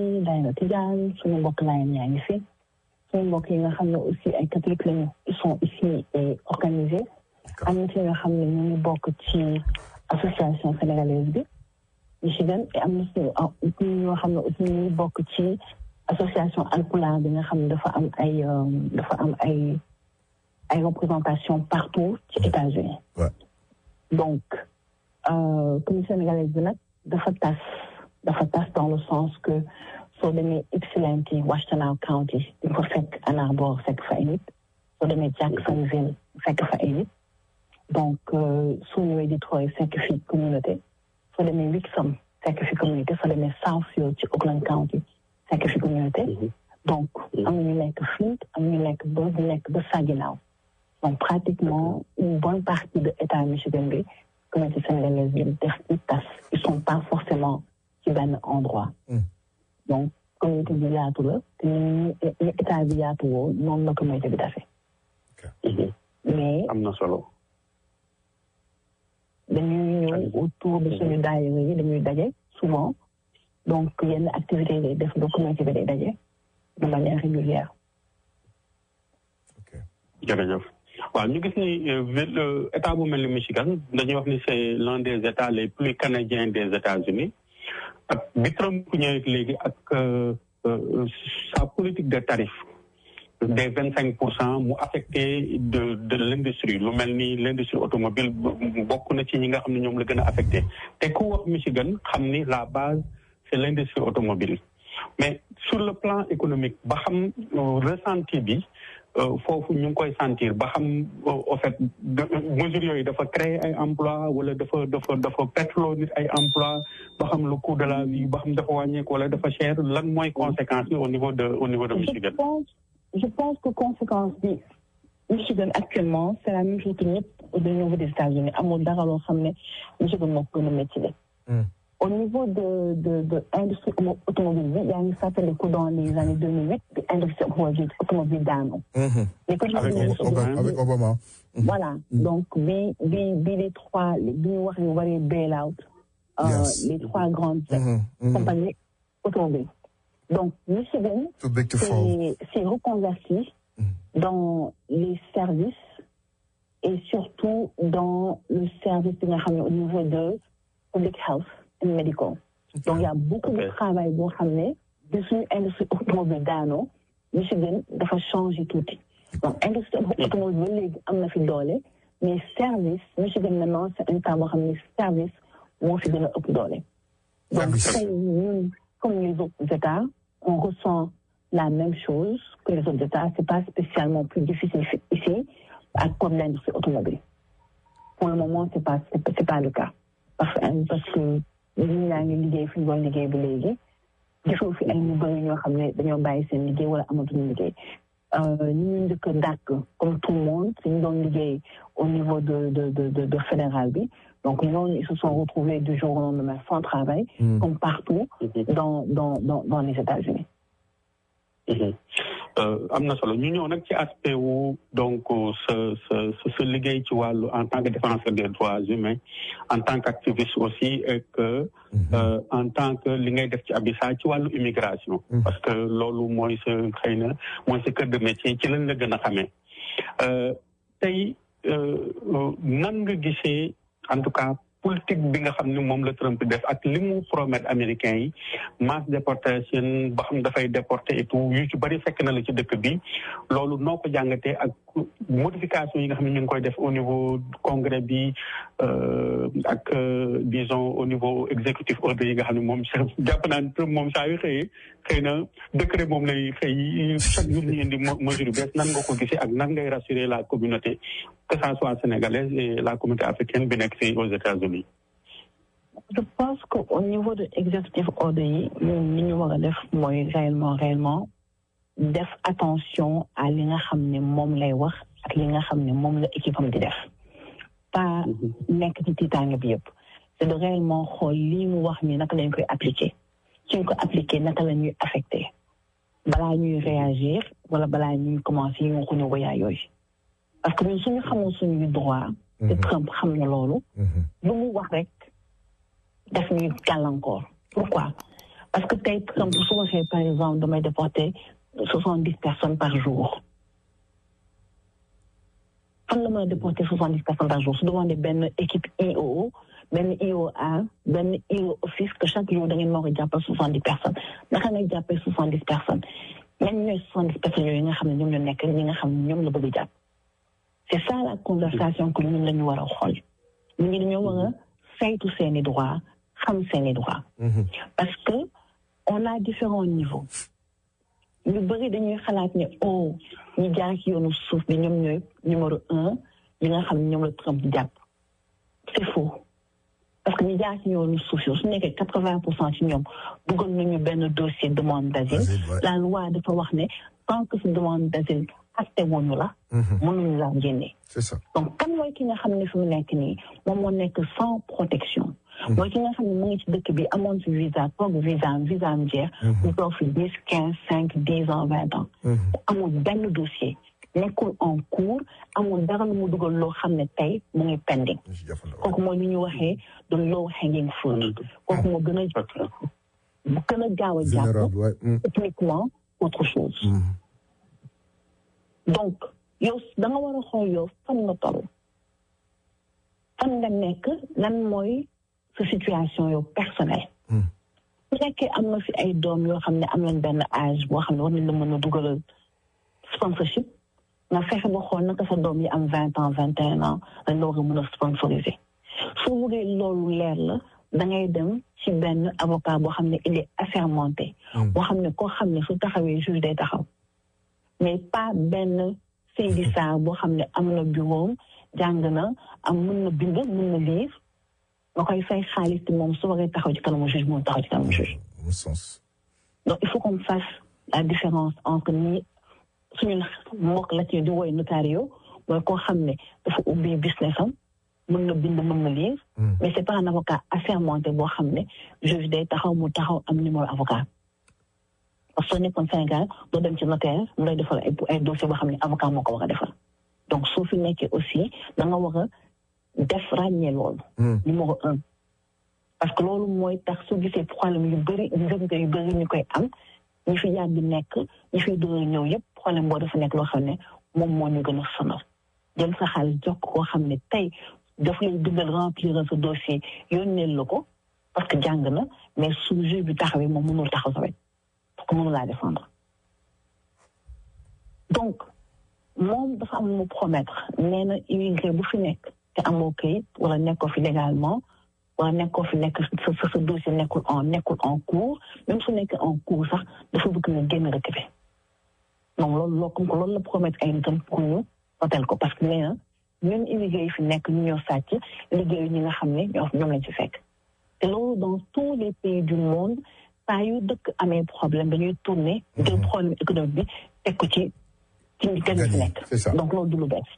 daayira Tijaan suñu mbokk Laayeen yaa ngi fi suñu mbokk yi nga xam ne aussi ay catholiques lañu ils sont ici organisés am na ci nga xam ne ñu ngi bokk ci association sénégalaise bi Michigan et am na ci ñoo xam ne aussi ñu ngi bokk ci association Alpulaar bi nga xam ne dafa am ay représentation partout ci États-Unis donc commission sénégalaise bi nag dafa tas dans le sens que soo demee Ypsilanti Washtenaw County di fa fekk Ann Arbor fekk fa ay nit soo demee Jacksonville fekk fa ay nit donc soo ñëwee Detroit fekk fi communauté soo demee Wixom fekk fi communauté soo demee Southfield ci Oakland County fekk fi communauté donc am ñu nekk Flint am ñu nekk ba Saginaw donc pratiquement une bonne partie de État Michigan bi communauté sénégalaise bi def ci tas ils sont pas forcément ci benn endroit donc communauté bi yaatu la te ñu état bi yaatu woo noonu la communauté bi dafee mais am na solo dañuy ñëw autour de suñu daayira yi dañuy daje souvent donc yenn activités yi day def ba communauté bi day daje de manière régulière jërëjëf waaw ñu gis ni ville état bu mel ni Michigan dañuy wax ni c'est l'un des états les plus canadiens des États-Unis ak bi Trump ñëwee léegi ak sa politique de tarif des 25% mu affecté de l'industrie lu mel ni l'industrie automobile bokk na ci ñi nga xam ne ñoom la gën a affecté te ku wax Michigan xam ni la base c'est l'industrie automobile mais sur le plan économique ba xam ressenti bi foofu ñu ngi koy sentir ba xam au fait mesures yooyu dafa créer ay emploi wala dafa perteloo nit ay emploi ba xam le coût de la vie ba xam dafa wàññeeku wala dafa cher lan mooy conséquence bi au niveau de Michigan. Je pense que conséquence bi Michigan actuellement c'est la même chose que ñëpp au niveau des États-Unis amul dara loo xam ne Michigan moo ko gën a métti au niveau de industrie automobile bi yaa ngi fàttaliku dans les années 2008 bi industrie automobile daanu. Avec Obama. Voilà donc bi les trois bi ñu wax ñu waree bail out les trois grandes compagnies automobiles. Donc Michigan c'est reconverti dans les services et surtout dans le service bi nga xam ne au niveau de public health and medical. Donc il y a beaucoup de travail boo xam ne de suñu industrie automobile daanoo Michigan dafa changer tuuti. Donc industrie automobile ba léegi am na fi doole mais service Michigan maintenant c'est un état boo xam ne service moo fi gën a ëpp doole. Donc ñun comme les autres États on ressent la même chose que les autres États. C'est pas spécialement plus difficile ici à cause de l'industrie automobile. Pour le moment c'est pas le cas parce que ñu ñaa ngi liggéey fi ñu doon liggéey ba léegi gisoo fi ay ñu bëri ñoo xam ne dañoo bàyyi seen liggéey wala amatuñu liggéey ñu njëkk a dàkk comme tout le monde ñu doon liggéey au niveau de fédéral bi donc ñooñu ils se sont retrouvés du jour au lendemain sans travail comme partout dans les États-Unis. am na solo ñu ñëw nag ci aspect wu donc sa liggéey ci wàllu en tant que défenseur des droits humains en tant qu'activiste aussi et que en tant que li ngay def ci Abissa ci wàllu immigration parce que loolu mooy sa xëy na mooy sa cœur de métier ci lañ la gën a xamee tey nan nga gisee en tout cas politique bi nga xam ne moom la Trump def ak li mu promettre américains yi mass déportation ba xam dafay déporter et tout yu ci bari fekk na la ci dëkk bi loolu noo ko jàngatee ak modification yi nga xam ne ñu ngi koy def au niveau congrès bi ak disons au niveau exécutif ordre yi nga xam ne moom jàpp naa ne Trump moom saa yu xëyee xëy na décret moom lay xëy chaque jour ñu indi mesure yu bees nan nga ko gisee ak nan ngay rassurer la communauté que ça soit sénégalaise et la communauté africaine bi nekk fii aux États-Unis. Je pense qu'au niveau de exécutif ordre yi ñun li ñu war a def mooy réellement def attention à li nga xam ne moom lay wax ak li nga xam ne moom la équipe am di def pas nekk ci tiitaange bi yëpp c'est de réellement xool lii mu wax ni naka lañ koy appliquer suñ ko appliquer naka la ñuy affecté balaa ñuy réagir wala balaa ñuy commencer ñu ko ñu woyaa yooyu parce que ñun suñu xamoon suñuy droit te Trump xam na loolu lu mu wax rek daf ñuy gàllankoor pourquoi Parce que Trump, souvent, par exemple, de déporter 70 personnes par jour. Quand on a déporté 70 personnes par jour, se demande une équipe IO, une IOA, une IO office, que chaque jour, on a 70 personnes. On a 70 personnes. Même 70 personnes, c'est ça la conversation que nous devons avoir. Nous devons faire tous ces droits, ces droits. Parce que on a différents niveaux. Nous devons numéro 1, nous Trump. C'est faux. Parce que nous avons ce n'est que 80% de nous avons un dossier de demande d'asile. La loi de tant que cette demande d'asile acte woonu la mënuñu la génne. C'est ça. Donc kan mooy ki nga xam ne fi mu nekk nii moom moo nekk sans protection. mooy ki nga xam ne mu ngi ci dëkk bi amoon ci visa toog visa am jeex mu toog fi 10 15 5 10 ans 20 ans amul benn dossier nekkul en cours amul dara lu mu dugal loo xam ne tey mu ngi pending kooku mooy li ñu waxee the low hanging fruit kooku moo gën a gaaw a jàpp techniquement autre chose. Donc, yow da nga war a xool yow fan nga toll fan nga nekk lan mooy sa situation yow personnelle. su nekkee am na fi ay doom yoo xam ne am nañ benn âge boo xam ne war nañ la mën a dugalal sponsorship nga fexe ba xool naka sa doom yi am 20 ans 21 ans dañ la war a mën a sponsoriser su bëggee loolu leer la da ngay dem ci benn avocat boo xam ne il est assermenté. boo xam ne koo xam ne su taxawee juge day taxaw. mais pas benn Seydi Sarr boo xam ne am na bureau jàng na am mën na bind mën na lire nga koy fay xaalis te moom su waree taxaw ci kanamu juge moom taxaw ci kanamu juge. Donc il faut qu'on fasse la différence entre ni suñu mbokk la ci di woy notario mooy koo xam ne dafa ubbi business am mën na bind mën na lire. mais c'est pas un avocat assermenté boo xam ne juge day taxaw mu taxaw am numéro avocat. parce que nekkoon Sénégal doo dem ci notaire mu lay defal ay dossier boo xam ne avocat moo ko war a defal donc soo fi nekkee aussi da nga war a def ràññee loolu. numéro 1. parce que loolu mooy tax su gisee problème yu bëri njëriñ yu bëri ñu koy am ñi fi yàgg nekk ñi fi doon ñëw yëpp problème boo dafa nekk loo xam ne moom moo ñu gën a sonal jël sa xaalis jox koo xam ne tey daf lay bindal remplir sa dossier yónneel la ko parce que jàng na mais su juge bi taxawee moom mënul taxaw sa wet. Comment la défendre. Donc, moom dafa am mu promettre nee na immigré bu fi nekk te amoo kayit wala nekkoo fi légalement wala nekkoo fi nekk sa dossier nekkul en cours même su nekkee en cours sax dafa bëgg na génn dëkk bi donc loolu la promettre ay nitam pour ñu hôtel ko parce que nee na même immigré yi fi nekk ñu ñoo sàcc liggéeyu ñi nga xam ne ñoom lañ ci fekk te loolu dans tous les pays du monde saa yu dëkk amee problème dañuy tourner jël problème économique bi teg ko ci gën fi nekk donc loolu du lu bees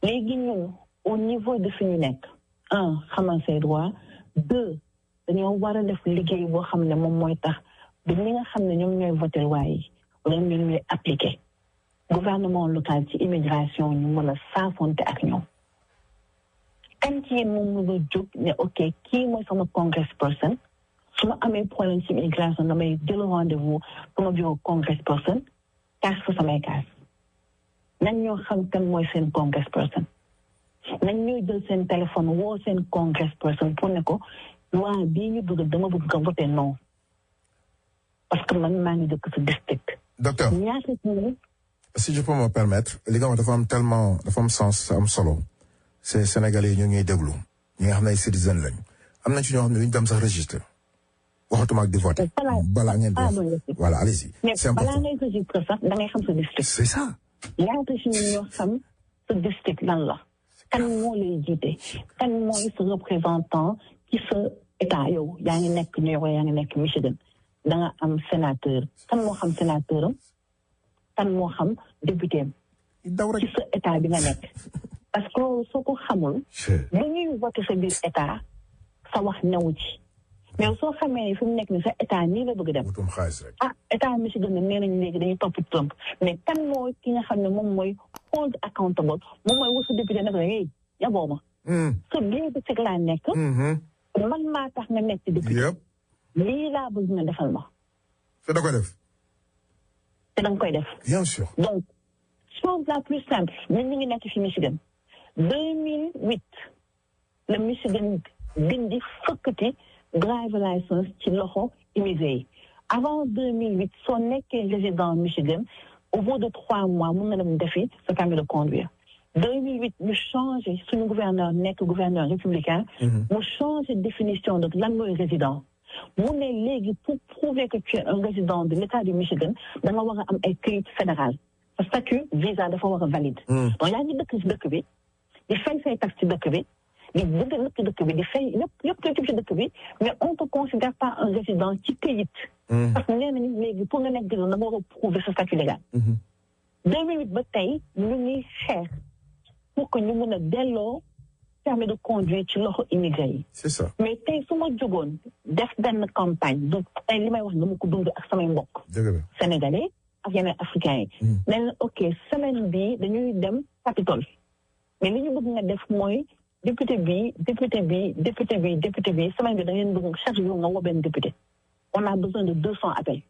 léegi ñun au niveau de fi ñu nekk 1 xamal say droit 2 dañoo war a def liggéey boo xam ne moom mooy tax ba ñi nga xam ne ñoom ñooy voté loi yi wala ñoom ñooy appliqué gouvernement local ci immigration ñu mën a saafonte ak ñoom kan ci yéen moom nga jóg ne ok kii mooy sama congressperson su ma amee problème ci immigration damay jël rendez-vous pour ma bureau congressperson kaas fa samay kaas nañ ñoo xam kan mooy seen congressperson nañ ñoo jël seen téléphone woo seen congressperson pour ne ko loi bii ñu bëgg dama bëgg nga voté non parce que man maa ngi dëkk sa district. Docteur si je peux me permettre li nga wax dafa am tellement dafa am sens am solo c'est Sénégalais yi ñu ngi déglu ñi nga xam ne ay citoyen lañu am na ci ñoo xam ne duñu dem sax registre waxatuma ak di voter balaa ngeen di wax voilà allez-y c'est important balaa ngay registre sax da ngay xam sa district. c'est ça. ñaata si ñun ñoo xam sa district lan la kan moo lay jiite kan mooy sa représentant ci sa état yow yaa ngi nekk New York yaa ngi nekk Michigan da nga am sénateur kan moo xam sénateur am kan moo xam député am ci sa état bi nga nekk parce que loolu soo ko xamul lu ñuy voté sa biir état sa wax newu ci mais soo xamee fi mu nekk ni sa état nii la bëgg dem état Michigan ne nee nañu léegi dañuy topp Trump mais kan mooy ki nga xam ne moom mooy hold accountable moom mooy wasu député nag la hey yaboo ma sa biir district laa nekk man maa tax nga nekk député lii laa bëgg nga defal ma. te da koy def. te da nga koy def. bien sûr. donc chose la plus simple ñun ñu ngi nekk fi Michigan 2008 le Michigan dindi fëkkati driver license ci loxo immigré yi avant 2008 soo nekkee résident Michigan au bout de 3 mois mun nga dem defi sa permis de conduire 2008 ñu changé suñu gouverneur nekk gouverneur républicain mu changé définition de lan mooy résident mu ne léegi pour prouver que tu es un résident de l'État du Michigan da nga war a am ay këyit fédéral sa statut visa dafa war a valide donc yaa ngi dëkk ci dëkk bi di fay say tax ci dëkk bi di bëgg dëkk bi di fay yëpp koy ci dëkk bi mais on te considère pas un résident ci këyit parce que nee nañu léegi pour nga nekk résident da nga war a prouver sa statut légal 2008 ba tey ñu ngi xeex pour que ñu mun a delloo permis de conduire ci loxo immigré yi. c'est ça. mais tey su ma jógoon def benn campagne donc tey li may wax nga ma ko dund ak samay mbokk. sénégalais ak yeneen africains yi. nee na ok semaine bii dañuy dem Capitole mais li ñu bëgg nga def mooy député bi semaine bi da ngeen bëgg chaque jour nga woo benn député. on a besoin de 200 appels.